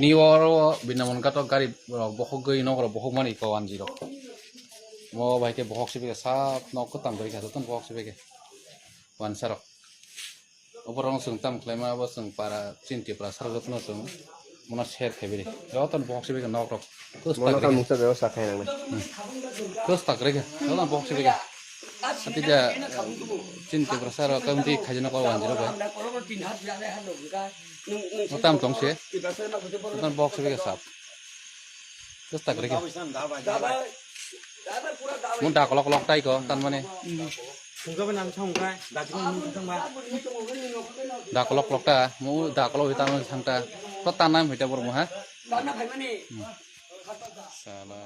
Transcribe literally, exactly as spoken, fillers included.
Ni oro Brindaban Ghat o gari rok bokhok gwi nok rok bokhok mani ko wanji rok. Mo bai khe bokhok sibike sap nok kwtam gwi kha jotono bokhok sibike. Wansa rok. Oborok no chwng tam khlaima abo chwng para chini Tripura sar jotono chwng mono share khaibiri. Jotono bokhok sibike nok rok. Kwstak Mono rikha. Mungsa bebostha khainang nai. Kwstak rikha. Jotono bokhok sibike. Ati da chini Tripura sar rok kamti khaijana ko wanji rok bai. Motam tong se. Motam box se bega sap. Kwstak rikha. Mo da kolok kolok tai ko, tan mane. Sungkha bai nang songkha, dati ko nang songkha. Da kolok kolok ta, mo da kolok hitan mane sangta. To tanam hita bor mo ha. Hmm. Sala.